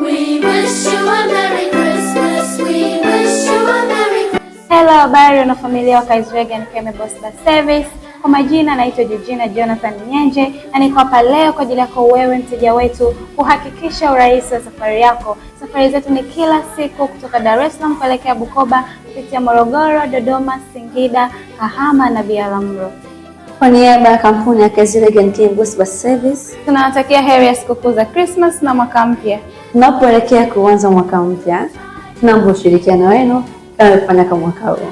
We wish you a Merry Christmas. We wish you a Merry Christmas. Hello, habari wanafamilia wa Kaizrega and Kemebos Bus Service. Kwa majina naitwa Georgina Jonathan Nyenje na niko hapa leo kwa ajili yako wewe mteja wetu kuhakikisha urahisi wa safari yako. Safari zetu ni kila siku kutoka Dar es Salaam kuelekea Bukoba kupitia Morogoro, Dodoma, Singida, Kahama na Biharamulo. Kwa niaba ya kampuni ya Kaizrega and Kemebos Bus Service, Tunawatakia heri ya sikukuu za Christmas na mwaka mpya. Tunapoelekea kuanza mwaka mpya, tunaomba ushirikiano wenu kama kufanya kwa mwaka huu.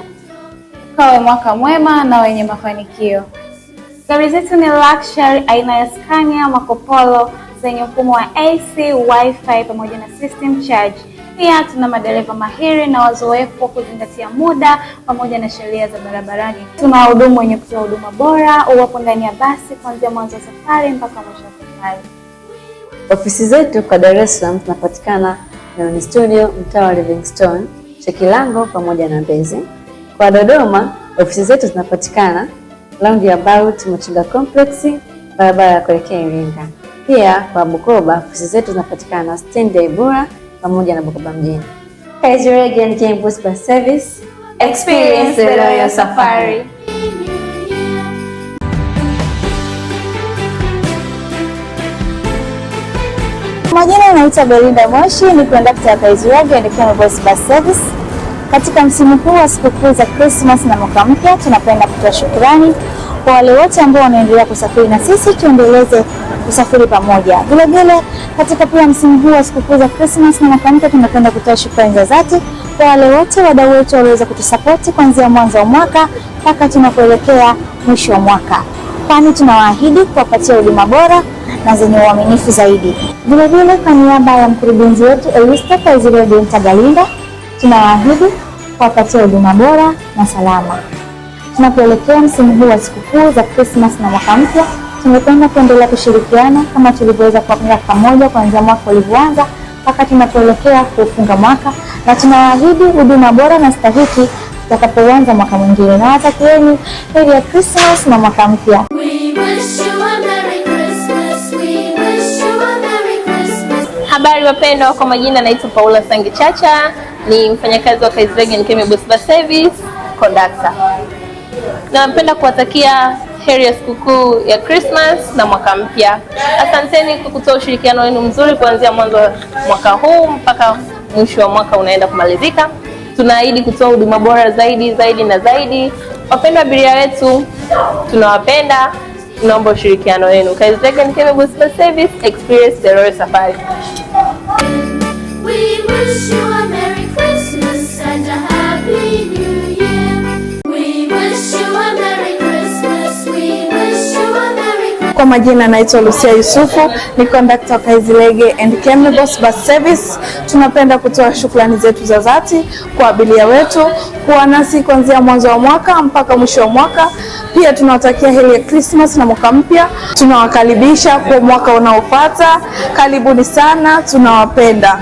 Ukawe mwaka mwema na wenye mafanikio. Gari zetu ni luxury aina ya Scania Marco Polo zenye mfumo wa AC, Wi-Fi pamoja na system charge. Pia tuna madereva mahiri na wazoefu wa kuzingatia muda pamoja na sheria za barabarani. Tuna wahudumu wenye kutoa huduma bora uwapo ndani ya basi kuanzia mwanzo wa safari mpaka mwisho wa safari. Ofisi zetu kwa Dar es Salaam tunapatikana Melon Studio, mtaa wa Livingstone, Shekilango pamoja na Mbezi. Kwa Dodoma ofisi zetu zinapatikana Roundabout Machinga Complex, barabara ya kuelekea Iringa. Pia kwa Bukoba ofisi zetu zinapatikana stendi ya Ibura pamoja na Bukoba mjini. Kaizrega and Kemebos Bus Service, Experience the Royal Safari. New Year. Majina naitwa Belinda Moshi, ni kondakta ya Kaizrega and Kemebos Bus Service. Katika msimu huu wa sikukuu za Christmas na mwaka mpya, tunapenda kutoa shukrani kwa wale wote ambao wanaendelea kusafiri na sisi, tuendeleze kusafiri pamoja. Vilevile katika pia msimu huu wa sikukuu za Christmas na mwaka mpya, tunapenda kutoa shukrani za dhati kwa wale wote wadau wetu walioweza kutusapoti kuanzia mwanzo wa mwaka mpaka tunapoelekea mwisho wa mwaka, kwani tunawaahidi kuwapatia huduma bora na zenye uaminifu zaidi. Vilevile, kwa niaba ya mkurugenzi wetu Elisto Kaizrega Ntagalinda, tunawaahidi kuwapatia huduma bora na salama. Tunapoelekea msimu huu wa sikukuu za Christmas na mwaka mpya, tungependa kuendelea kushirikiana kama tulivyoweza kuwa pamoja kuanzia mwaka ulivyoanza mpaka tunapoelekea kuufunga mwaka, na tunawaahidi huduma bora na stahiki tutakapoanza mwaka mwingine. Nawatakieni heri ya Christmas na mwaka mpya. We wish you a Merry Christmas. We wish you a Merry Christmas. Habari wapendwa, kwa majina naitwa Paula Sangi Chacha, ni mfanyakazi wa Kaizrega and Kemebos Bus Service conductor. Napenda kuwatakia heri ya sikukuu ya Christmas na mwaka mpya. Asanteni kwa kutoa ushirikiano wenu mzuri kuanzia mwanzo wa mwaka huu mpaka mwisho wa mwaka unaenda kumalizika. Tunaahidi kutoa huduma bora zaidi zaidi na zaidi. Wapendwa abiria wetu, tunawapenda, tunaomba ushirikiano wenu. Kaizrega and Kemebos Bus Service, experience the Royal Safari. We wish you a Merry Christmas and a Happy New Year. We wish you a Merry Christmas. We wish you a Merry Christmas. Kwa majina naitwa Lucia Yusufu, ni conductor wa Kaizilege and Kemebos Bus Service. Tunapenda kutoa shukrani zetu za dhati kwa abiria wetu kuwa nasi kuanzia mwanzo wa mwaka mpaka mwisho wa mwaka. Pia tunawatakia heri ya Christmas na mwaka mpya. Tunawakaribisha kwa mwaka unaofuata. Karibuni sana, tunawapenda.